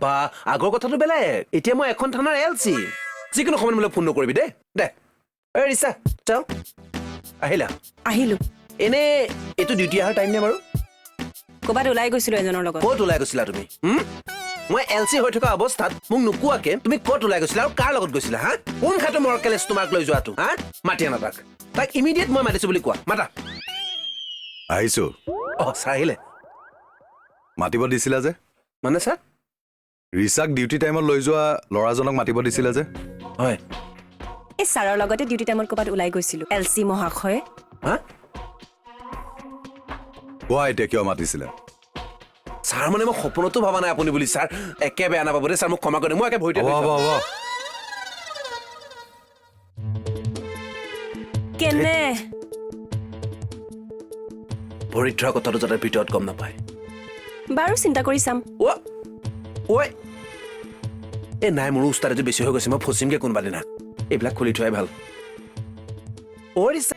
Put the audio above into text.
বাবা, আগৰ কথাটো বেলেগ। এতিয়া মই এখন থানাৰ এল চি। যিকোনো সময়ত মোলৈ ফোন নকৰিবি দেই। দে, এই ৰিচা, যাওঁ। আহিলা? আহিলো। এনে এইটো ডিউটি অহাৰ টাইম নে বাৰু? ক'ৰবাত ওলাই গৈছিলো এজনৰ লগত। ক'ত ওলাই গৈছিলা তুমি? হুম? মই এল চি হৈ থকা অৱস্থাত মোক নোকোৱাকে তুমি ক'ত ওলাই গৈছিলা আৰু কাৰ লগত গৈছিলা? হা, কোন খাটো মৰকেলেছ তোমাক লৈ যোৱাটো? হা, মাতি আনা তাক। তাক ইমিডিয়েট মই মাতিছো বুলি কোৱা, মাতা। আহিছো। অ, ছাৰ আহিলে। মাতিব দিছিলা যে? মানে ছাৰ? ৰিচাক ডিউটি টাইমত লৈ যোৱা ল'ৰাজনক মাতিব দিছিলা যে? হয়। এই ছাৰৰ লগতে ডিউটি টাইমত ক'ৰবাত ওলাই গৈছিলো, এল চি মহাশয়। হা? কোৱা, এতিয়া কিয় মাতিছিলা? ছাৰ, মানে মই সপোনতো ভবা নাই আপুনি বুলি। ছাৰ, একে বেয়া নাপাব দেই ছাৰ, মোক ক্ষমা কৰি দিয়ক। মই একে ভৰিতে হ'ব। ধৰিছো। হ'ব হ'ব। কেনে? ভৰিত ধৰা কথাটো যাতে ভিতৰত গম নাপায়। বাৰু, চিন্তা কৰি চাম। অ ঐ, এই নাই, মোৰো উস্তাদিটো বেছি হৈ গৈছে। মই ফচিমগে কোনোবা দিনা। এইবিলাক খুলি থোৱাই ভাল। অ ৰিচা।